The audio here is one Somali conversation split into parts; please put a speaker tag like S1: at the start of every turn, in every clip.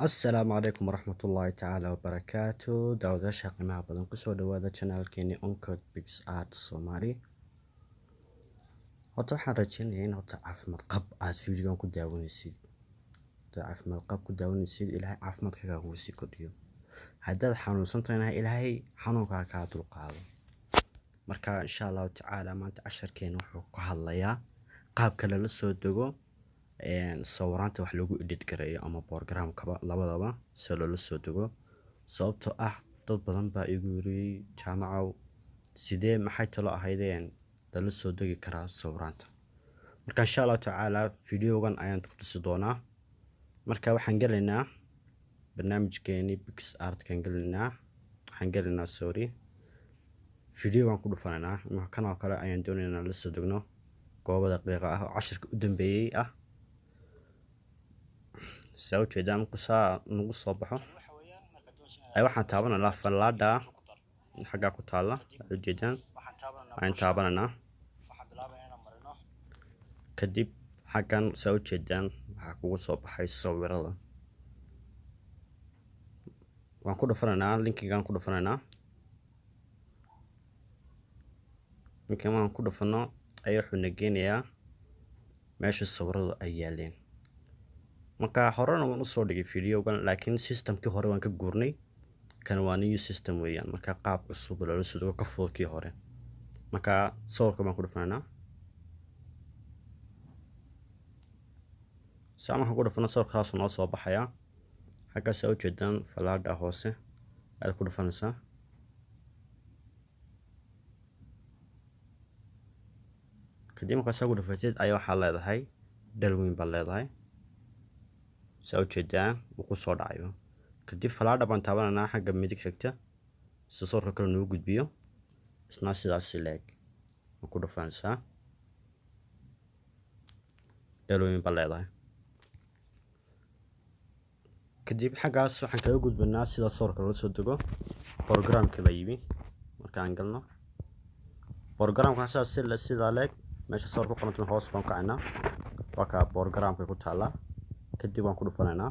S1: Assalaamu calaykum waraxmatullaahi tacaala wabarakaatu. Daawadayaasha qiimaha badan, kusoo dhawaada channelkeeni Oncode PicsArt Somali. Horta waxaan rajeynayaa in horta caafimaad qab aad videogan ku daawanaysid. Haddaad caafimaad qab ku daawanaysid, Ilaahay caafimaadkaaga kugu sii kordhiyo. Haddaad xanuunsan tahayna, Ilaahay xanuunkaaga kaa dulqaado. Marka insha Allahu tacaala maanta casharkeena wuxuu ka hadlayaa qaabka lala soo dego sawiraanta wax lagu edit gareeyo ama programkaba, labadaba si loola soo dego, sababtoo ah dad badan baa igu yiri: "Jaamacow, sidee, maxay talo ahaydeen lala soo degi karaa sawiraanta?" Marka insha Allahu tacaala videogan ayaan ku tusi doonaa. Marka waxaan gelaynaa barnaamijkeeni PicsArt kan gelaynaa, waxaan gelaynaa, sorry, videogan ku dhufanaynaa. Kan oo kale ayaan doonaynaa la soo degno, goobo daqiiqa ah oo cashirka u dambeeyey ah. Saa ujeedaan, markuu saa nagu soo baxo ay waxaan taabanaynaa fallaadha xaggaa ku taalla. Waxaad ujeedaan waxaan taabanaynaa. Kadib xaggan saa ujeedaan waxaa kugu soo baxay sawirada. Waan ku dhufanaynaa linkigaan ku dhufanaynaa. Linkigan waan ku dhufano ayaa wuxuu na geenayaa meesha sawiradu ay yaaleen. Marka horena waan usoo dhigay videogan, laakiin systemkii hore waan ka guurnay. Kan waa new system weeyaan, marka qaab cusub loola soo dego, ka fudud kii hore. Marka sawirka baan ku dhufanaynaa. Saa markaan ku dhufano, sawirkaas noo soo baxayaa. Xaggaas aa ujeedaan fallaadha hoose ayaad ku dhufanaysaa. Kadib markaad saa ku dhufatid ayaa waxaad leedahay dhal weyn baad leedahay. Saa ujeedaan wuu ku soo dhacayo. Kadib fallaadha baan taabanaynaa xagga midig xigta si sawirka kale noogu gudbiyo. Isna sidaas leeg waa ku dhufanaysaa, dhalooyin baad leedahay. Kadib xaggaas waxaan kaga gudbanaa sida sawirka loola soo dego. Programka baa yimi. Markaan galno programka, sidaas sidaa leeg meesha sawirka ku qoranta hoos baan kacaynaa. Waa kaa programka ku taallaa. Kadib waan ku dhufanaynaa,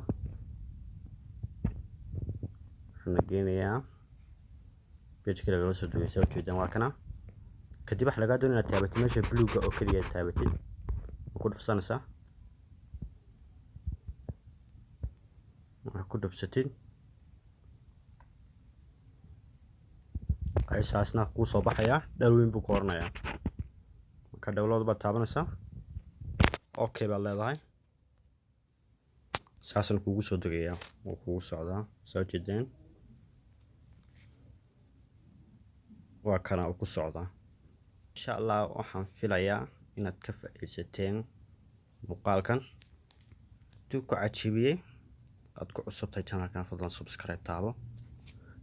S1: wuxuuna geenayaa page lagala soo degay. Saa ujeedaan waa kana. Kadib waxa lagaa doonaya inaad taabatid meesha bluega oo keliya taabatid. Waa ku dhufsanaysaa. Markaa ku dhufsatid aysaasna kuu soo baxayaa, dhal weyn buu ku oranayaa. Marka download baad taabanaysaa, okay baad leedahay, saasna kugu soo degayaa, wuu kugu socdaa. Saa ujeedeen waa kana, uu ku socdaa. Insha Allah waxaan filayaa inaad ka faa'iidaysateen muuqaalkan. Hadduu ku cajibiyey, aad ku cusubtahay channelkan, fadlan subscribe taabo,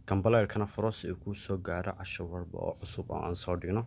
S1: gambaleelkana furo si uu kuu soo gaaro cashar walba oo cusub oo aan soo dhigno.